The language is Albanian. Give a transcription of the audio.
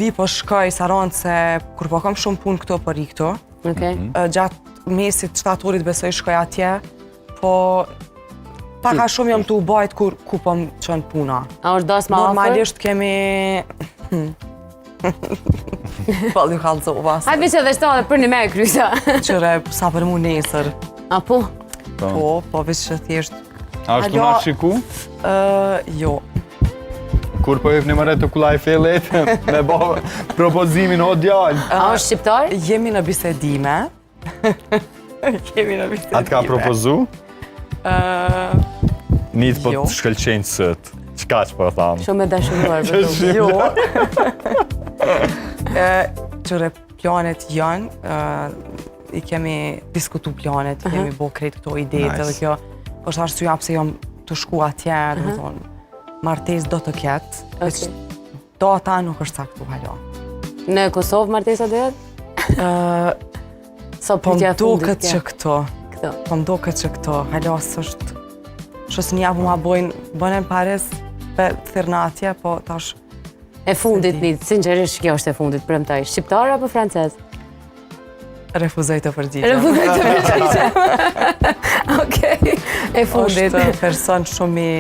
Vi po shkoj Sarandë se kur po kam shumë punë këtu, po rri këtu. Okej. Mhm. Ë, Gjatë mesit shtatorit besoj shkoj atje, po pak a shumë jam tu u bajt kur ku po më qënë puna. A është dasma afër? Normalisht kemi... Po, ju kallzova. se- Hajde veç edhe shta edhe për një me e krysa. Qëre, sa për mu nesër. A po? Po, po, veç që thjesht... A është tu Alo. na shiku? Ë, jo. Kur po jepni mëre të kulla i fillit, me bo propozimin o djalë. A është shqiptar? Jemi në bisedime. Jemi në bisedime. A të ka propozu? Ë, Nit po Jo. të shkëlqenjë sët. Qka që po thamë? Shumë e dashuruar për to. jo. Ë, qëre planet janë, ë, i kemi diskutu planet, i kemi bo krejt këto idetë Nice. edhe kjo është arsyeja pse jam të shku atje, do të thonë, martesë do të ketë, veç Okej. data nuk është caktu hala. Në Kosovë martesa do jetë? Ë, Sa po pyetja më e fundit duket kjo. që këto, Këto. po më duket që këto, hala s'është, shoqënia po ma bojnë, bënë në Paris, pe thirrna atje, po tash E fundit një, sinqerisht kjo është e fundit, premtoj. Shqiptar apo francez? refuzoj të përgjigjem. Refuzoj të përgjigjem. Okej. E fundit. Është person shumë i.